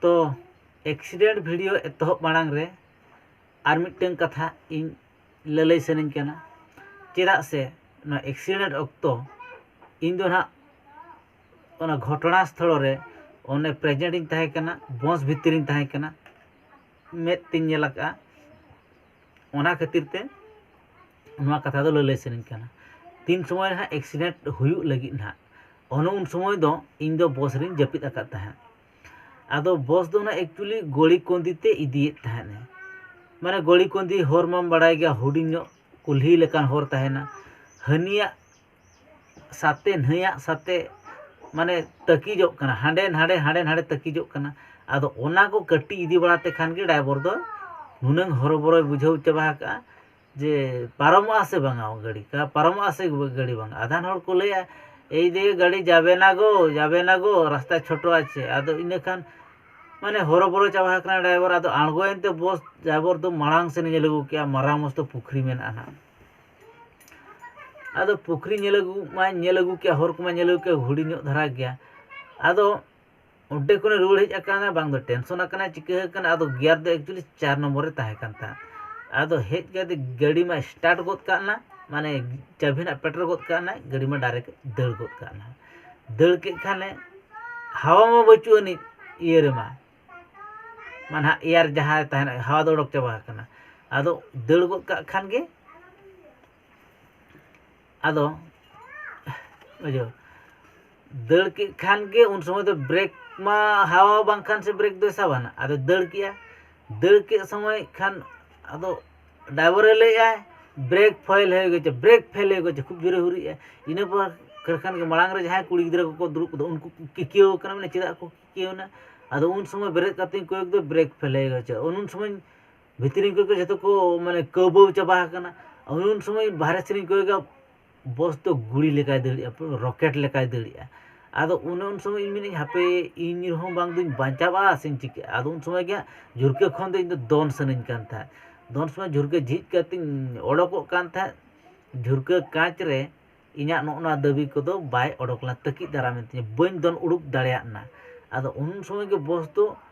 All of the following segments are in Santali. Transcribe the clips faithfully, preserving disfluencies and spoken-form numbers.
ᱛᱚ, ᱮᱠᱥᱤᱰᱮᱱᱴ ᱵᱷᱤᱰᱤᱭᱳ ᱮᱛᱚᱦᱚᱵ ᱢᱟᱲᱟᱝ ᱨᱮ ᱟᱨ ᱢᱤᱫᱴᱟᱝ ᱠᱟᱛᱷᱟ ᱤᱧ ᱞᱟᱹᱞᱟᱹᱭ ᱥᱟᱱᱟᱧ ᱠᱟᱱᱟ᱾ ᱪᱮᱫᱟᱜ ᱥᱮ ᱱᱚᱣᱟ ᱮᱠᱥᱤᱰᱮᱱᱴ ᱚᱠᱛᱚ ᱤᱧ ᱫᱚ ᱱᱟᱦᱟᱜ ᱚᱱᱟ ᱜᱷᱚᱴᱚᱱᱟ ᱥᱛᱷᱚᱞ ᱨᱮ ᱚᱸᱰᱮ ᱯᱨᱮᱡᱮᱱᱴ ᱤᱧ ᱛᱟᱦᱮᱸ ᱠᱟᱱᱟ, ᱵᱚᱥ ᱵᱷᱤᱛᱤᱨ ᱤᱧ ᱛᱟᱦᱮᱸ ᱠᱟᱱᱟ, ᱢᱮᱫ ᱛᱤᱧ ᱧᱮᱞ ᱟᱠᱟᱫᱼᱟ᱾ ᱚᱱᱟ ᱠᱷᱟᱹᱛᱤᱨ ᱛᱮ ᱱᱚᱣᱟ ᱠᱟᱛᱷᱟ ᱫᱚ ᱞᱟᱹᱞᱟᱹᱭ ᱥᱟᱱᱟᱧ ᱠᱟᱱᱟ᱾ ᱛᱤᱱ ᱥᱚᱢᱚᱭ ᱱᱟᱦᱟᱜ ᱮᱠᱥᱤᱰᱮᱱᱴ ᱦᱩᱭᱩᱜ ᱞᱟᱹᱜᱤᱫ ᱱᱟᱦᱟᱜ, ᱚᱱᱮ ᱩᱱ ᱥᱚᱢᱚᱭ ᱫᱚ ᱤᱧ ᱫᱚ ᱵᱚᱥ ᱨᱤᱧ ᱡᱟᱹᱯᱤᱫ ᱟᱠᱟᱫ ᱛᱟᱦᱮᱸᱫ᱾ ᱟᱫᱚ ᱵᱚᱥ ᱫᱚ ᱱᱟᱦᱟᱜ ᱮᱠᱪᱩᱭᱮᱞᱤ ᱜᱚᱲᱤᱠᱚᱱᱫᱤ ᱛᱮ ᱤᱫᱤᱭᱮᱫ ᱛᱟᱦᱮᱸᱫ ᱮ᱾ ᱢᱟᱱᱮ ᱜᱚᱲᱤᱠᱚᱱᱫᱤ ᱦᱚᱨ ᱢᱟᱢ ᱵᱟᱲᱟᱭ ᱜᱮᱭᱟ, ᱦᱩᱰᱤᱧ ᱧᱚᱜ ᱠᱩᱞᱦᱤ ᱞᱮᱠᱟᱱ ᱦᱚᱨ ᱛᱟᱦᱮᱱᱟ᱾ ᱦᱟᱹᱱᱤᱭᱟᱜ ᱥᱟᱛᱮ ᱱᱟᱹᱭᱟᱜ ᱥᱟᱛᱮ ᱢᱟᱱᱮ ᱛᱟᱹᱠᱤᱡᱚᱜ ᱠᱟᱱᱟ, ᱦᱟᱸᱰᱮ ᱱᱟᱰᱮ ᱦᱟᱸᱰᱮ ᱱᱟᱰᱮ ᱛᱟᱹᱠᱤᱡᱚᱜ ᱠᱟᱱᱟ᱾ ᱟᱫᱚ ᱚᱱᱟ ᱠᱚ ᱠᱟᱹᱴᱤᱡ ᱤᱫᱤ ᱵᱟᱲᱟ ᱛᱮ ᱠᱷᱟᱱ ᱜᱮ ᱰᱨᱟᱭᱵᱷᱟᱨ ᱫᱚ ᱱᱩᱱᱟᱹᱝ ᱦᱚᱨᱚᱵᱚᱨᱚᱭ ᱵᱩᱡᱷᱟᱹᱣ ᱪᱟᱵᱟ ᱟᱠᱟᱫᱼᱟ ᱡᱮ ᱯᱟᱨᱚᱢᱚᱜᱼᱟ ᱥᱮ ᱵᱟᱝᱟ ᱜᱟᱹᱰᱤ, ᱠᱟ-, ᱯᱟᱨᱚᱢᱚᱜᱼᱟ ᱥᱮ ᱜᱟᱹᱰᱤ ᱵᱟᱝ᱾ ᱟᱫᱷᱟᱱ ᱦᱚᱲ ᱠᱚ ᱞᱟᱹᱭᱟ, "ᱮᱭ ᱫᱮ ᱜᱟᱹᱰᱤ ᱡᱟᱵᱮ ᱱᱟ ᱜᱳ, ᱡᱟᱵᱮ ᱱᱟ ᱜᱳ, ᱨᱟᱥᱛᱟ ᱪᱷᱳᱴᱳ ᱟᱪᱷᱮ᱾" ᱟᱫᱚ ᱤᱱᱟᱹ ᱠᱷᱟᱱ ᱢᱟᱱᱮ ᱦᱚᱨᱚᱵᱚᱨᱚ ᱪᱟᱵᱟ ᱟᱠᱟᱱᱟ ᱰᱨᱟᱭᱵᱷᱟᱨ᱾ ᱟᱫᱚ ᱟᱬᱜᱚᱭᱮᱱ ᱛᱮ ᱵᱚᱥ ᱰᱨᱟᱭᱵᱷᱟᱨ ᱫᱚ ᱢᱟᱲᱟᱝ ᱥᱮᱱ ᱧᱮᱞ ᱟᱹᱜᱩ ᱠᱮᱜᱼᱟ, ᱢᱟᱨᱟᱝ ᱢᱚᱥᱛᱚ ᱯᱩᱠᱷᱨᱤ ᱢᱮᱱᱟᱜᱼᱟ ᱱᱟᱦᱟᱜ᱾ ᱟᱫᱚ ᱯᱩᱠᱷᱨᱤ ᱧᱮᱞ ᱟᱹᱜᱩ ᱢᱟᱭ ᱧᱮᱞ ᱟᱹᱜᱩ ᱠᱮᱜᱼᱟ, ᱦᱚᱨ ᱠᱚᱢᱟ ᱧᱮᱞ ᱟᱹᱜᱩ ᱠᱮᱜᱼᱟ, ᱦᱩᱰᱤᱧ ᱧᱚᱜ ᱫᱷᱟᱨᱟ ᱜᱮᱭᱟ᱾ ᱟᱫᱚ ᱚᱸᱰᱮ ᱠᱷᱚᱱᱮ ᱨᱩᱣᱟᱹᱲ ᱦᱮᱡ ᱟᱠᱟᱱᱟ, ᱵᱟᱝ ᱫᱚ ᱴᱮᱱᱥᱚᱱ ᱟᱠᱟᱱᱟᱭ, ᱪᱤᱠᱟᱹ ᱟᱠᱟᱱᱟ᱾ ᱟᱫᱚ ᱜᱤᱭᱟᱨ ᱫᱚ ᱮᱠᱪᱩᱭᱮᱞᱤ ᱪᱟᱨ ᱱᱚᱢᱵᱚᱨ ᱨᱮ ᱛᱟᱦᱮᱸ ᱠᱟᱱ ᱛᱟᱦᱮᱸᱫ᱾ ᱟᱫᱚ ᱦᱮᱡ ᱠᱟᱛᱮ ᱜᱟᱹᱰᱤ ᱢᱟ ᱥᱴᱟᱨᱴ ᱜᱚᱫ ᱠᱟᱜ ᱱᱟ, ᱢᱟᱱᱮ ᱪᱟᱹᱵᱤ ᱱᱟᱜ ᱯᱮᱴᱮᱨ ᱜᱚᱫ ᱠᱟᱜ ᱱᱟ, ᱜᱟᱹᱰᱤ ᱢᱟ ᱰᱟᱭᱨᱮᱠᱴ ᱫᱟᱹᱲ ᱜᱚᱫ ᱠᱟᱜ ᱱᱟ᱾ ᱫᱟᱹᱲ ᱠᱮᱫ ᱠᱷᱟᱱᱮ ᱦᱟᱣᱟ ᱢᱟ ᱵᱟᱹᱪᱩᱜ ᱟᱹᱱᱤᱡ ᱤᱭᱟᱹ ᱨᱮᱢᱟ, ᱢᱟ ᱱᱟᱦᱟᱜ ᱮᱭᱟᱨ ᱡᱟᱦᱟᱸ ᱛᱟᱦᱮᱱᱟ, ᱦᱟᱣᱟ ᱫᱚ ᱚᱰᱚᱠ ᱪᱟᱵᱟ ᱟᱠᱟᱱᱟ᱾ ᱟᱫᱚ ᱫᱟᱹᱲ ᱜᱚᱫ ᱠᱟᱜ ᱠᱷᱟᱱ ᱜᱮ, ᱟᱫᱚ ᱵᱩᱡᱷᱟᱹᱣ, ᱫᱟᱹᱲ ᱠᱮᱫ ᱠᱷᱟᱱ ᱜᱮ ᱩᱱ ᱥᱚᱢᱚᱭ ᱫᱚ ᱵᱨᱮᱠ ᱢᱟ ᱦᱟᱣᱟ ᱵᱟᱝᱠᱷᱟᱱ ᱥᱮ ᱵᱨᱮᱠ ᱫᱚᱭ ᱥᱟᱵᱟ ᱱᱟᱜ᱾ ᱟᱫᱚ ᱫᱟᱹᱲ ᱠᱮᱜᱼᱟ, ᱫᱟᱹᱲ ᱠᱮᱫ ᱥᱚᱢᱚᱭ ᱠᱷᱟᱱ ᱟᱫᱚ ᱰᱨᱟᱭᱵᱷᱟᱨᱮ ᱞᱟᱹᱭᱮᱫᱼᱟᱭ, "ᱵᱨᱮᱠ ᱯᱷᱮᱞ ᱦᱩᱭ ᱜᱮᱪᱚ, ᱵᱨᱮᱠ ᱯᱷᱮᱞ ᱦᱩᱭ ᱜᱮᱪᱚ", ᱠᱷᱩᱵ ᱡᱳᱨᱮ ᱦᱩᱨᱤᱡᱼᱟ᱾ ᱤᱱᱟᱹ ᱯᱚᱨ ᱠᱷᱟᱱ ᱜᱮ ᱢᱟᱲᱟᱝ ᱨᱮ ᱡᱟᱦᱟᱸᱭ ᱠᱩᱲᱤ ᱜᱤᱫᱽᱨᱟᱹ ᱠᱚᱠᱚ ᱫᱩᱲᱩᱵ ᱠᱚᱫᱚ ᱩᱱᱠᱩ ᱠᱚ ᱠᱤᱠᱤᱭᱟᱹᱣ ᱠᱟᱱᱟ, ᱢᱟᱱᱮ ᱪᱮᱫᱟᱜ ᱠᱚ ᱠᱤᱠᱤᱭᱟᱹᱣ ᱮᱱᱟ? ᱟᱫᱚ ᱩᱱ ᱥᱚᱢᱚᱭ ᱵᱮᱨᱮᱫ ᱠᱟᱛᱮᱧ ᱠᱚᱭᱚᱜ ᱫᱟ, ᱵᱨᱮᱠ ᱯᱷᱮᱞ ᱦᱩᱭ ᱜᱮᱪᱚ᱾ ᱩᱱ ᱥᱚᱢᱚᱭ ᱵᱷᱤᱛᱨᱤᱧ ᱠᱚᱭᱚᱜ ᱠᱮᱫᱟ, ᱡᱷᱚᱛᱚ ᱠᱚ ᱢᱟᱱᱮ ᱠᱟᱹᱣᱵᱟᱹᱣ ᱪᱟᱵᱟ ᱟᱠᱟᱱᱟ᱾ ᱩᱱ ᱥᱚᱢᱚᱭ ᱵᱟᱦᱨᱮ ᱥᱮᱫ ᱤᱧ ᱠᱚᱭᱚᱜᱟ, ᱵᱚᱥ ᱫᱚ ᱜᱩᱲᱤ ᱞᱮᱠᱟᱭ ᱫᱟᱹᱲᱮᱜᱼᱟ, ᱯᱩᱨᱟᱹ ᱨᱚᱠᱮᱴ ᱞᱮᱠᱟᱭ ᱫᱟᱹᱲᱮᱜᱼᱟ᱾ ᱟᱫᱚ ᱚᱱᱮ ᱩᱱ ᱥᱚᱢᱚᱭ ᱤᱧ ᱢᱮᱱᱟᱹᱧ, "ᱦᱟᱯᱮ, ᱤᱧ ᱨᱮᱦᱚᱸ ᱵᱟᱝ ᱫᱩᱧ ᱵᱟᱧᱪᱟᱣᱟ ᱥᱮᱧ ᱪᱤᱠᱟᱹᱜᱼᱟ?" ᱟᱫᱚ ᱩᱱ ᱥᱚᱢᱚᱭ ᱜᱮ ᱦᱟᱸᱜ ᱡᱷᱩᱨᱠᱟᱹ ᱠᱷᱚᱱ ᱫᱚ ᱤᱧ ᱫᱚ ᱫᱚᱱ ᱥᱟᱱᱟᱧ ᱠᱟᱱ ᱛᱟᱦᱮᱸᱫ᱾ ᱫᱚᱱ ᱥᱚᱢᱚᱭ ᱡᱷᱩᱨᱠᱟᱹ ᱡᱷᱤᱡ ᱠᱟᱛᱮᱧ ᱚᱰᱚᱠᱚᱜ ᱠᱟᱱ ᱛᱟᱦᱮᱸᱫ, ᱡᱷᱩᱨᱠᱟᱹ ᱠᱟᱸᱪ ᱨᱮ ᱤᱧᱟᱹᱜ ᱱᱚᱜᱼᱚ ᱱᱚᱣᱟ ᱫᱟᱹᱵᱤ ᱠᱚᱫᱚ ᱵᱟᱭ ᱚᱰᱚᱠ ᱞᱮᱱᱟ, ᱛᱟᱹᱠᱤᱡ ᱫᱟᱨᱟᱢᱮᱱ ᱛᱤᱧᱟᱹ, ᱵᱟᱹᱧ ᱫᱚᱱ ᱩᱰᱩᱠ ᱫᱟᱲᱮᱭᱟᱜ ᱱᱟ᱾ ᱟᱫᱚ ᱩᱱ ᱥᱚᱢᱚᱭ ᱜᱮ ᱵᱚᱥ ᱫᱚ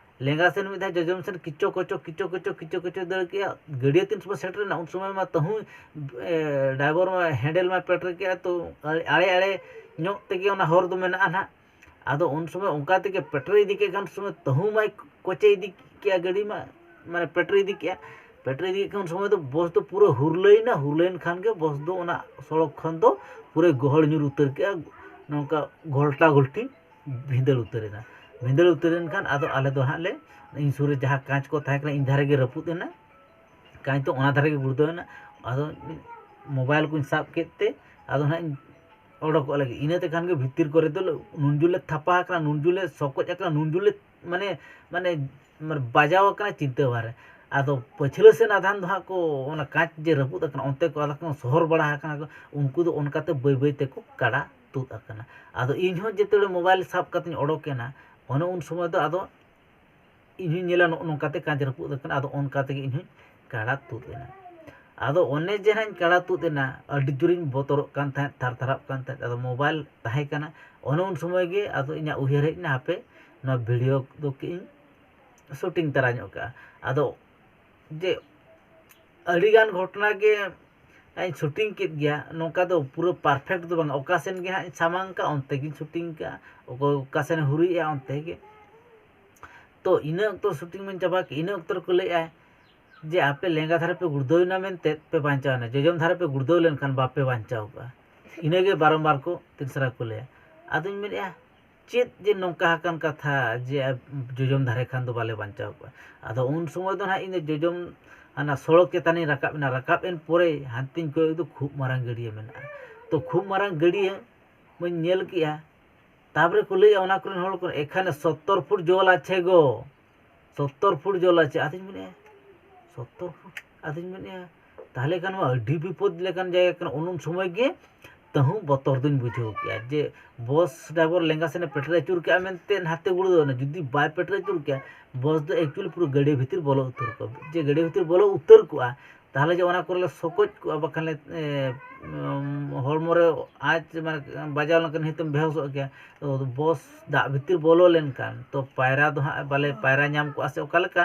ᱞᱮᱸᱜᱟ ᱥᱮᱱ ᱢᱤᱫ ᱫᱷᱟᱣ, ᱡᱚᱡᱚᱢ ᱥᱮᱱ ᱠᱤᱪᱚ ᱠᱚᱪᱚ ᱠᱤᱪᱚ ᱠᱚᱪᱚ ᱠᱤᱪᱚ ᱠᱚᱪᱚ ᱫᱟᱹᱲ ᱠᱮᱜᱼᱟ᱾ ᱜᱟᱹᱰᱭᱟᱹ ᱛᱤᱱ ᱥᱚᱢᱚᱭ ᱥᱮᱴᱮᱨᱮᱱᱟ, ᱩᱱ ᱥᱚᱢᱚᱭ ᱢᱟ ᱛᱟᱹᱦᱩ ᱰᱨᱟᱭᱵᱷᱟᱨ ᱢᱟ ᱦᱮᱱᱰᱮᱞ ᱢᱟ ᱯᱮᱴᱮᱨ ᱠᱮᱜᱼᱟ, ᱛᱚ ᱟᱲᱮ ᱟᱲᱮ ᱧᱚᱜ ᱛᱮᱜᱮ ᱚᱱᱟ ᱦᱚᱨ ᱫᱚ ᱢᱮᱱᱟᱜᱼᱟ ᱱᱟᱦᱟᱜ᱾ ᱟᱫᱚ ᱩᱱ ᱥᱚᱢᱚᱭ ᱚᱱᱠᱟ ᱛᱮᱜᱮ ᱯᱮᱴᱮᱨ ᱤᱫᱤ ᱠᱮᱫ ᱠᱷᱟᱱ ᱥᱚᱢᱚᱭ ᱛᱟᱹᱦᱩ ᱢᱟᱭ ᱠᱚᱪᱮ ᱤᱫᱤ ᱠᱮᱜᱼᱟ, ᱜᱟᱹᱰᱤ ᱢᱟ ᱢᱟᱱᱮ ᱯᱮᱴᱮᱨ ᱤᱫᱤ ᱠᱮᱜᱼᱟ᱾ ᱯᱮᱴᱮᱨ ᱤᱫᱤ ᱠᱮᱫ ᱠᱷᱟᱱ ᱩᱱ ᱥᱚᱢᱚᱭ ᱫᱚ ᱵᱚᱥ ᱫᱚ ᱯᱩᱨᱟᱹ ᱦᱩᱨᱞᱟᱹᱭᱮᱱᱟ᱾ ᱦᱩᱨᱞᱟᱹᱭᱮᱱ ᱠᱷᱟᱱ ᱜᱮ ᱵᱚᱥ ᱫᱚ ᱚᱱᱟ ᱥᱚᱲᱚᱠ ᱠᱷᱚᱱ ᱫᱚ ᱯᱩᱨᱟᱹ ᱜᱚᱦᱚᱲ ᱧᱩᱨ ᱩᱛᱟᱹᱨ ᱠᱮᱜᱼᱟ, ᱱᱚᱝᱠᱟ ᱜᱷᱚᱞᱴᱟ ᱜᱷᱚᱞᱴᱤ ᱵᱷᱤᱸᱫᱟᱹᱲ ᱩᱛᱟᱹᱨᱮᱱᱟ᱾ ᱵᱷᱤᱸᱫᱟᱹᱲ ᱩᱛᱟᱹᱨᱮᱱ ᱠᱷᱟᱱ ᱟᱫᱚ ᱟᱞᱮ ᱫᱚ ᱦᱟᱸᱜ ᱞᱮ, ᱤᱧ ᱥᱩᱨ ᱨᱮ ᱡᱟᱦᱟᱸ ᱠᱟᱸᱪ ᱠᱚ ᱛᱟᱦᱮᱸ ᱠᱟᱱᱟ, ᱤᱧ ᱫᱷᱟᱨᱮ ᱜᱮ ᱨᱟᱹᱯᱩᱫ ᱮᱱᱟ᱾ ᱠᱟᱸᱪ ᱫᱚ ᱚᱱᱟ ᱫᱷᱟᱨᱮ ᱜᱮ ᱜᱩᱲᱫᱟᱹᱣ ᱮᱱᱟ᱾ ᱟᱫᱚ ᱢᱳᱵᱟᱭᱤᱞ ᱠᱚᱧ ᱥᱟᱵ ᱠᱮᱫ ᱛᱮ ᱟᱫᱚ ᱦᱟᱸᱜ ᱤᱧ ᱚᱰᱚᱠᱚᱜ ᱞᱟᱹᱜᱤᱫ᱾ ᱤᱱᱟᱹ ᱛᱮᱠᱷᱟᱱ ᱜᱮ ᱵᱷᱤᱛᱤᱨ ᱠᱚᱨᱮ ᱫᱚ ᱱᱩᱱ ᱡᱳᱨ ᱞᱮ ᱛᱷᱟᱯᱟ ᱟᱠᱟᱱᱟ, ᱱᱩᱱ ᱡᱳᱨ ᱞᱮ ᱥᱚᱠᱚᱡ ᱟᱠᱟᱱᱟ, ᱱᱩᱱ ᱡᱳᱨ ᱞᱮ ᱢᱟᱱᱮ, ᱢᱟᱱᱮ, ᱢᱟᱱᱮ ᱵᱟᱡᱟᱣ ᱟᱠᱟᱱᱟ ᱪᱤᱱᱛᱟᱹ ᱵᱟᱦᱨᱮ᱾ ᱟᱫᱚ ᱯᱟᱹᱪᱷᱞᱟᱹ ᱥᱮᱱ ᱟᱫᱷᱟᱱ ᱫᱚ ᱦᱟᱸᱜ ᱠᱚ, ᱚᱱᱟ ᱠᱟᱸᱪ ᱡᱮ ᱨᱟᱹᱯᱩᱫ ᱟᱠᱟᱱᱟ, ᱚᱱᱛᱮ ᱠᱚ ᱟᱫᱷᱟ ᱠᱚ ᱥᱚᱦᱚᱨ ᱵᱟᱲᱟ ᱟᱠᱟᱱᱟ ᱠᱚ, ᱩᱱᱠᱩ ᱫᱚ ᱚᱱᱠᱟᱛᱮ ᱵᱟᱹᱭ ᱵᱟᱹᱭ ᱛᱮᱠᱚ ᱠᱟᱰᱟ ᱛᱩᱫ ᱟᱠᱟᱱᱟ᱾ ᱟᱫᱚ ᱤᱧ ᱦᱚᱸ ᱡᱮᱛᱮ ᱢᱳᱵᱟᱭᱤᱞ ᱥᱟᱵ ᱠᱟᱛᱮᱧ ᱚᱰᱚᱠᱮᱱᱟ, ᱚᱱᱮ ᱩᱱ ᱥᱚᱢᱚᱭ ᱫᱚ ᱟᱫᱚ ᱤᱧ ᱦᱚᱸᱧ ᱧᱮᱞᱟ ᱱᱚᱜᱼᱚ ᱱᱚᱝᱠᱟ ᱛᱮ ᱠᱟᱸᱪ ᱨᱟᱹᱯᱩᱫ ᱟᱠᱟᱱᱟ, ᱟᱫᱚ ᱚᱱᱠᱟ ᱛᱮᱜᱮ ᱤᱧ ᱦᱚᱸᱧ ᱠᱟᱰᱟ ᱛᱩᱫ ᱮᱱᱟ᱾ ᱟᱫᱚ ᱚᱱᱮ ᱡᱮ ᱦᱟᱸᱜ ᱤᱧ ᱠᱟᱰᱟ ᱛᱩᱫ ᱮᱱᱟ, ᱟᱹᱰᱤ ᱡᱳᱨᱤᱧ ᱵᱚᱛᱚᱨᱚᱜ ᱠᱟᱱ ᱛᱟᱦᱮᱸᱫ, ᱛᱷᱟᱨ ᱛᱷᱟᱨᱟᱜ ᱠᱟᱱ ᱛᱟᱦᱮᱸᱫ᱾ ᱟᱫᱚ ᱢᱳᱵᱟᱭᱤᱞ ᱛᱟᱦᱮᱸ ᱠᱟᱱᱟ, ᱚᱱᱮ ᱩᱱ ᱥᱚᱢᱚᱭ ᱜᱮ ᱟᱫᱚ ᱤᱧᱟᱹᱜ ᱩᱭᱦᱟᱹᱨ ᱦᱮᱡ ᱮᱱᱟ, ᱦᱟᱯᱮ ᱱᱚᱣᱟ ᱵᱷᱤᱰᱤᱭᱳ ᱫᱚ ᱠᱟᱹᱡ ᱤᱧ ᱥᱩᱴᱤᱝ ᱛᱟᱨᱟ ᱧᱚᱜ ᱠᱟᱜᱼᱟ᱾ ᱟᱫᱚ ᱡᱮ ᱟᱹᱰᱤᱜᱟᱱ ᱜᱷᱚᱴᱚᱱᱟ ᱜᱮ ᱤᱧ ᱥᱩᱴᱤᱝ ᱠᱮᱫ ᱜᱮᱭᱟ, ᱱᱚᱝᱠᱟ ᱫᱚ ᱯᱩᱨᱟᱹ ᱯᱟᱨᱯᱷᱮᱠᱴ ᱫᱚ ᱵᱟᱝᱟ᱾ ᱚᱠᱟ ᱥᱮᱱ ᱜᱮ ᱦᱟᱸᱜ ᱤᱧ ᱥᱟᱢᱟᱝ ᱠᱟᱜᱼᱟ, ᱚᱱᱛᱮ ᱜᱤᱧ ᱥᱩᱴᱤᱝ ᱠᱟᱜᱼᱟ᱾ ᱚᱠᱚᱭ ᱚᱠᱟ ᱥᱮᱱᱮ ᱦᱩᱨᱤᱭᱮᱜᱼᱟ, ᱚᱱᱛᱮ ᱜᱮ᱾ ᱛᱚ ᱤᱱᱟᱹ ᱚᱠᱛᱚ ᱥᱩᱴᱤᱝ ᱢᱟᱧ ᱪᱟᱵᱟ ᱠᱮᱫ, ᱤᱱᱟᱹ ᱚᱠᱛᱚ ᱨᱮᱠᱚ ᱞᱟᱹᱭᱮᱜᱼᱟ ᱡᱮ ᱟᱯᱮ ᱞᱮᱸᱜᱟ ᱫᱷᱟᱨᱮ ᱯᱮ ᱜᱩᱲᱫᱟᱹᱣ ᱮᱱᱟ ᱢᱮᱱᱛᱮ ᱯᱮ ᱵᱟᱧᱪᱟᱣ ᱮᱱᱟ, ᱡᱚᱡᱚᱢ ᱫᱷᱟᱨᱮ ᱯᱮ ᱜᱩᱲᱫᱟᱹᱣ ᱞᱮᱱᱠᱷᱟᱱ ᱵᱟᱯᱮ ᱵᱟᱧᱪᱟᱣ ᱠᱚᱜᱼᱟ᱾ ᱤᱱᱟᱹᱜᱮ ᱵᱟᱨᱚᱢᱵᱟᱨ ᱠᱚ ᱛᱤᱱ ᱥᱟᱨᱟ ᱠᱚ ᱞᱟᱹᱭᱟ᱾ ᱟᱫᱚᱧ ᱢᱮᱱᱮᱫᱼᱟ, ᱪᱮᱫ ᱡᱮ ᱱᱚᱝᱠᱟ ᱟᱠᱟᱱ ᱠᱟᱛᱷᱟ ᱡᱮ ᱡᱚᱡᱚᱢ ᱫᱷᱟᱨᱮ ᱠᱷᱟᱱ ᱫᱚ ᱵᱟᱞᱮ ᱵᱟᱧᱪᱟᱣ ᱠᱚᱜᱼᱟ? ᱟᱫᱚ ᱩᱱ ᱥᱚᱢᱚᱭ ᱫᱚ ᱱᱟᱦᱟᱜ ᱤᱧ ᱫᱚ ᱡᱚᱡᱚᱢ, ᱦᱟᱱᱟ ᱥᱚᱲᱚᱠ ᱪᱮᱛᱟᱱᱤᱧ ᱨᱟᱠᱟᱵ ᱮᱱᱟ᱾ ᱨᱟᱠᱟᱵ ᱮᱱ ᱯᱚᱨᱮ ᱦᱟᱱᱛᱮᱧ ᱠᱚᱭᱚᱜ ᱫᱚ ᱠᱷᱩᱵ ᱢᱟᱨᱟᱝ ᱜᱟᱹᱰᱭᱟᱹ ᱢᱮᱱᱟᱜᱼᱟ᱾ ᱛᱚ ᱠᱷᱩᱵ ᱢᱟᱨᱟᱝ ᱜᱟᱹᱰᱭᱟᱹ ᱢᱟᱧ ᱧᱮᱞ ᱠᱮᱜᱼᱟ᱾ ᱛᱟᱨᱯᱚᱨᱮ ᱠᱚ ᱞᱟᱹᱭᱮᱜᱼᱟ ᱚᱱᱟ ᱠᱚᱨᱮᱱ ᱦᱚᱲ ᱠᱚ, "ᱮᱠᱷᱟᱱᱮ ᱥᱚᱛᱛᱚᱨ ᱯᱷᱩᱴ ᱡᱚᱞ ᱟᱪᱷᱮ ᱜᱚ, ᱥᱚᱛᱛᱚᱨ ᱯᱷᱩᱴ ᱡᱚᱞ ᱟᱪᱷᱮ।" ᱟᱫᱚᱧ ᱢᱮᱱᱮᱫᱼᱟ, "ᱥᱚᱛᱛᱚᱨ ᱯᱷᱩᱴ?" ᱟᱫᱚᱧ ᱢᱮᱱᱮᱫᱼᱟ, ᱛᱟᱦᱚᱞᱮ ᱠᱷᱟᱱ ᱢᱟ ᱟᱹᱰᱤ ᱵᱤᱯᱚᱫ ᱞᱮᱠᱟᱱ ᱡᱟᱭᱜᱟ ᱠᱟᱱᱟ᱾ ᱩᱱ ᱩᱱ ᱥᱚᱢᱚᱭ ᱜᱮ ᱛᱟᱹᱦᱩ ᱵᱚᱛᱚᱨ ᱫᱚᱧ ᱵᱩᱡᱷᱟᱹᱣ ᱠᱮᱜᱼᱟ ᱡᱮ ᱵᱚᱥ ᱰᱨᱟᱭᱵᱷᱟᱨ ᱞᱮᱸᱜᱟ ᱥᱮᱱᱮ ᱯᱮᱴᱮᱨ ᱟᱹᱪᱩᱨ ᱠᱮᱜᱼᱟ ᱢᱮᱱᱛᱮ ᱱᱟᱛᱮ ᱜᱩᱲᱫᱟᱹᱣ ᱮᱱᱟ᱾ ᱡᱩᱫᱤ ᱵᱟᱭ ᱯᱮᱴᱮᱨ ᱟᱹᱪᱩᱨ ᱠᱮᱜᱼᱟ, ᱵᱚᱥ ᱫᱚ ᱮᱠᱪᱩᱭᱮᱞᱤ ᱯᱩᱨᱟᱹ ᱜᱟᱹᱰᱭᱟᱹ ᱵᱷᱤᱛᱤᱨ ᱵᱚᱞᱚ ᱩᱛᱟᱹᱨ ᱠᱚᱜᱼᱟ᱾ ᱡᱮ ᱜᱟᱹᱰᱭᱟᱹ ᱵᱷᱤᱛᱤᱨ ᱵᱚᱞᱚ ᱩᱛᱟᱹᱨ ᱠᱚᱜᱼᱟ, ᱛᱟᱦᱚᱞᱮ ᱡᱮ ᱚᱱᱟ ᱠᱚᱨᱮ ᱞᱮ ᱥᱚᱠᱚᱡ ᱠᱚᱜᱼᱟ, ᱵᱟᱠᱷᱟᱱ ᱞᱮ ᱮ, ᱩᱢ, ᱦᱚᱲᱢᱚ ᱨᱮ ᱟᱸᱪ ᱢᱟᱱᱮ ᱵᱟᱡᱟᱣ ᱞᱮᱱᱠᱷᱟᱱ ᱱᱤᱦᱟᱹᱛ ᱮᱢ ᱵᱮᱦᱚᱥᱚᱜ ᱜᱮᱭᱟ᱾ ᱛᱚ ᱵᱚᱥ ᱫᱟᱜ ᱵᱷᱤᱛᱤᱨ ᱵᱚᱞᱚ ᱞᱮᱱᱠᱷᱟᱱ ᱛᱚ ᱯᱟᱭᱨᱟ ᱫᱚ ᱦᱟᱸᱜ ᱵᱟᱞᱮ ᱯᱟᱭᱨᱟ ᱧᱟᱢ ᱠᱚᱜᱼᱟ ᱥᱮ ᱚᱠᱟ ᱞᱮᱠᱟ,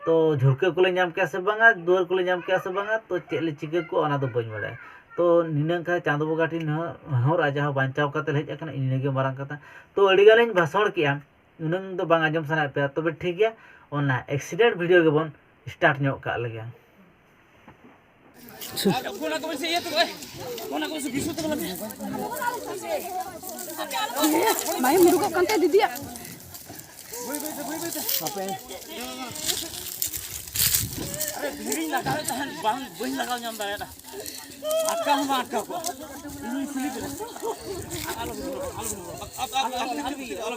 ᱛᱚ ᱡᱷᱩᱲᱠᱟᱹ ᱠᱚᱞᱮ ᱧᱟᱢ ᱠᱮᱜᱼᱟ ᱥᱮ ᱵᱟᱝᱟ, ᱫᱩᱣᱟᱹᱨ ᱠᱚᱞᱮ ᱧᱟᱢ ᱠᱮᱜᱼᱟ ᱥᱮ ᱵᱟᱝᱟ, ᱛᱚ ᱪᱮᱫ ᱞᱮ ᱪᱤᱠᱟᱹ ᱠᱚᱜᱼᱟ ᱚᱱᱟ ᱫᱚ ᱵᱟᱹᱧ ᱵᱟᱲᱟᱭᱟ᱾ ᱛᱚ ᱱᱤᱱᱟᱹᱝ ᱠᱷᱟᱱ ᱪᱟᱸᱫᱚ ᱵᱚᱸᱜᱟ ᱴᱷᱮᱱ ᱱᱮᱦᱚᱨ, ᱱᱮᱦᱚᱨᱟ, ᱡᱟᱦᱟᱸ ᱵᱟᱧᱪᱟᱣ ᱠᱟᱛᱮ ᱞᱮ ᱦᱮᱡ ᱟᱠᱟᱱᱟ, ᱤᱱᱟᱹᱜᱮ ᱢᱟᱨᱟᱝ ᱠᱟᱛᱷᱟ᱾ ᱛᱚ ᱟᱹᱰᱤ ᱜᱟᱱᱤᱧ ᱵᱷᱟᱥᱚᱬ ᱠᱮᱜᱼᱟ, ᱩᱱᱟᱹᱝ ᱫᱚ ᱵᱟᱝ ᱟᱸᱡᱚᱢ ᱥᱟᱱᱟᱭᱮᱫ ᱯᱮᱭᱟ, ᱛᱚᱵᱮ ᱴᱷᱤᱠ ᱜᱮᱭᱟ, ᱚᱱᱟ accident video ᱜᱮᱵᱚᱱ start ᱧᱚᱜ ᱠᱟᱜ ᱞᱮᱜᱮ᱾ ᱚᱱᱟ ᱠᱚ ᱥᱮ ᱤᱭᱟᱹ ᱛᱮ, ᱚᱱᱟ ᱠᱚ ᱥᱮ ᱵᱤᱥᱩ ᱛᱮ ᱵᱚᱞᱮ᱾ ᱵᱟᱭ ᱢᱩᱨᱩᱠᱚᱜ ᱠᱟᱱ ᱛᱟᱭᱟ ᱫᱤᱫᱤᱭᱟᱜ᱾ ᱟᱨᱮ ᱫᱷᱤᱨᱤᱧ ᱞᱟᱜᱟᱣᱮᱫ ᱛᱟᱦᱮᱸᱫ, ᱵᱟᱝ, ᱵᱟᱹᱧ ᱞᱟᱜᱟᱣ ᱧᱟᱢ ᱫᱟᱲᱮᱭᱟᱫᱟ᱾ ᱟᱴᱠᱟᱣ ᱦᱚᱸ ᱵᱟᱝ ᱟᱴᱠᱟᱣ ᱠᱚᱜᱼᱟ᱾ ᱤᱧᱤᱧ ᱥᱤᱞᱤᱯ ᱮᱱᱟ᱾ ᱟᱞᱚ ᱵᱤᱱ ᱨᱚᱲᱟ, ᱟᱞᱚ ᱵᱤᱱ ᱨᱚᱲᱟ᱾ ᱟᱞᱚ ᱵᱤᱱ ᱨᱚᱲᱟ᱾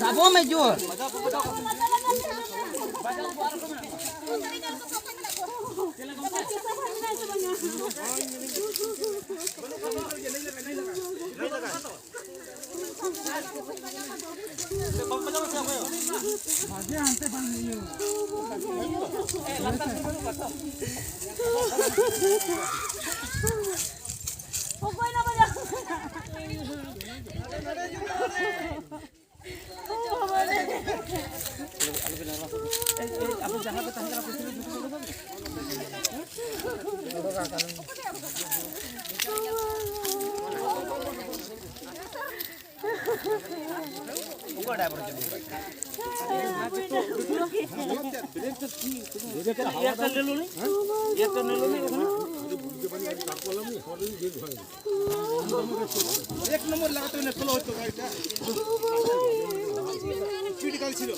ᱟᱵᱚ ᱢᱮ ᱡᱳᱨ᱾ এক নম্বর লাগাতে হলে ষোলো হতো গাড়িটা। স্পিড গাড়ি ছিল।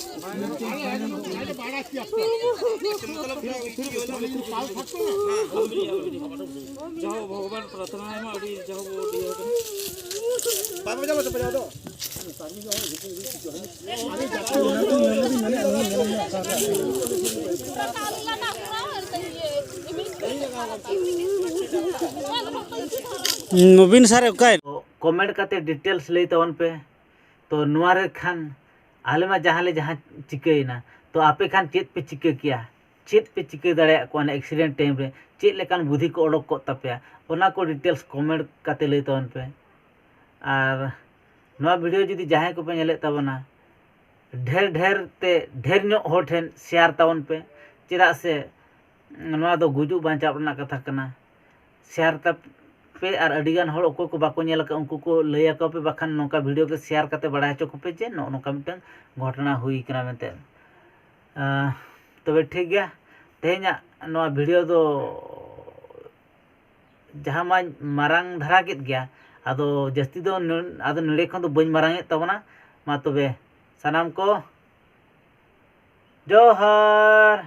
বাবা যাবো তো, বাবা যাবো। ᱱᱚᱵᱤᱱ ᱥᱟᱨ ᱚᱠᱟᱭ? ᱠᱚᱢᱮᱱᱴ ᱠᱟᱛᱮ ᱰᱤᱴᱮᱞᱥ ᱞᱟᱹᱭ ᱛᱟᱵᱚᱱ ᱯᱮ᱾ ᱛᱚ ᱱᱚᱣᱟ ᱨᱮ ᱠᱷᱟᱱ ᱟᱞᱮ ᱢᱟ ᱡᱟᱦᱟᱸ ᱞᱮ ᱡᱟᱦᱟᱸ ᱪᱤᱠᱟᱹᱭᱮᱱᱟ, ᱛᱚ ᱟᱯᱮ ᱠᱷᱟᱱ ᱪᱮᱫ ᱯᱮ ᱪᱤᱠᱟᱹ ᱠᱮᱭᱟ? ᱪᱮᱫ ᱯᱮ ᱪᱤᱠᱟᱹ ᱫᱟᱲᱮᱭᱟᱜ ᱠᱚᱣᱟ ᱚᱱᱟ ᱮᱠᱥᱤᱰᱮᱱᱴ ᱴᱟᱭᱤᱢ ᱨᱮ? ᱪᱮᱫ ᱞᱮᱠᱟᱱ ᱵᱩᱫᱷᱤ ᱠᱚ ᱚᱰᱚᱠ ᱠᱚᱜ ᱛᱟᱯᱮᱭᱟ? ᱚᱱᱟ ᱠᱚ ᱰᱤᱴᱮᱞᱥ ᱠᱚᱢᱮᱱᱴ ᱠᱟᱛᱮ ᱞᱟᱹᱭ ᱛᱟᱵᱚᱱ ᱯᱮ᱾ ᱟᱨ ᱱᱚᱣᱟ ᱵᱷᱤᱰᱤᱭᱳ ᱡᱩᱫᱤ ᱡᱟᱦᱟᱸᱭ ᱠᱚᱯᱮ ᱧᱮᱞᱮᱫ ᱛᱟᱵᱚᱱᱟ, ᱰᱷᱮᱨ ᱰᱷᱮᱨ ᱛᱮ ᱰᱷᱮᱨ ᱧᱚᱜ ᱦᱚᱲ ᱴᱷᱮᱱ ᱥᱮᱭᱟᱨ ᱛᱟᱵᱚᱱ ᱯᱮ, ᱪᱮᱫᱟᱜ ᱥᱮ ᱱᱚᱣᱟ ᱫᱚ ᱜᱩᱡᱩᱜ ᱵᱟᱧᱪᱟᱣ ᱨᱮᱱᱟᱜ ᱠᱟᱛᱷᱟ ᱠᱟᱱᱟ᱾ ᱥᱮᱭᱟᱨ ᱛᱟᱯᱮ ᱟᱨ ᱟᱹᱰᱤᱜᱟᱱ ᱦᱚᱲ ᱚᱠᱚᱭ ᱠᱚ ᱵᱟᱠᱚ ᱧᱮᱞ ᱟᱠᱟᱫ ᱩᱱᱠᱩ ᱠᱚ ᱞᱟᱹᱭ ᱟᱠᱚ ᱯᱮ, ᱵᱟᱠᱷᱟᱱ ᱱᱚᱝᱠᱟ ᱵᱷᱤᱰᱤᱭᱳ ᱜᱮ ᱥᱮᱭᱟᱨ ᱠᱟᱛᱮ ᱵᱟᱲᱟᱭ ᱦᱚᱪᱚ ᱠᱚᱯᱮ ᱡᱮ ᱱᱚᱜᱼᱚ ᱱᱚᱝᱠᱟ ᱢᱤᱫᱴᱟᱝ ᱜᱷᱚᱴᱚᱱᱟ ᱦᱩᱭ ᱠᱟᱱᱟ ᱢᱮᱱᱛᱮ᱾ ᱟᱸ, ᱛᱚᱵᱮ ᱴᱷᱤᱠ ᱜᱮᱭᱟ, ᱛᱮᱦᱮᱧᱟᱜ ᱱᱚᱣᱟ ᱵᱷᱤᱰᱤᱭᱳ ᱫᱚ ᱡᱟᱦᱟᱸ ᱢᱟᱧ ᱢᱟᱨᱟᱝ ᱫᱷᱟᱨᱟ ᱠᱮᱫ ᱜᱮᱭᱟ, ᱟᱫᱚ ᱡᱟᱹᱥᱛᱤ ᱫᱚ ᱱᱩ-, ᱟᱫᱚ ᱱᱚᱰᱮ ᱠᱷᱚᱱ ᱫᱚ ᱵᱟᱹᱧ ᱢᱟᱨᱟᱝ ᱮᱫ ᱛᱟᱵᱚᱱᱟ᱾ ᱢᱟ ᱛᱚᱵᱮ ᱥᱟᱱᱟᱢ ᱠᱚ ᱡᱚᱦᱟᱨ᱾